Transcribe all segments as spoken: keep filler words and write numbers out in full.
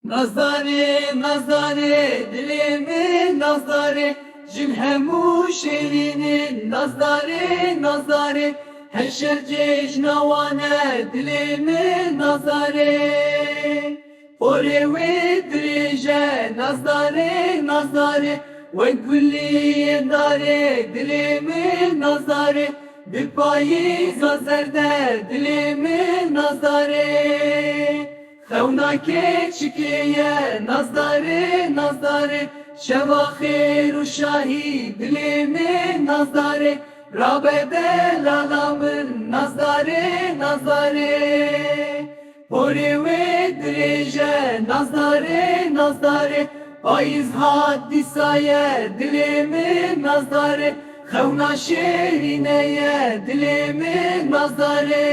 Nazdarê, nazdarê, dilê min nazdarê, jin hemû şêrînin nazdarê, nazdarê, her şer cejna wan e dilê min nazdarê. Porê wê dirêj e nazdarê, nazdarê, wek guliyên darê dilê min nazdarê, bi payîza zerde dilê min nazdarê. Xewna keçikê ye nazdarê, nazdarê, şeva xêr û şahî dilê min nazdarê, rabe delala min nazdarê, nazdarê. Porê wê dirêj e nazdarê, nazdarê, payîz hat dîsa ye dilê min nazdarê, xewna şêrîne ye dilê min nazdarê.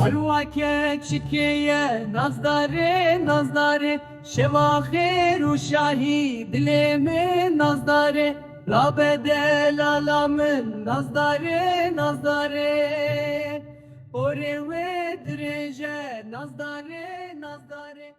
Xalwa keçikê ye nazdarê, nazdarê, şeva xêr û şahî dilê min nazdarê, rabe delala min nazdarê, nazdarê. Porê wê dirêj e nazdarê, nazdarê.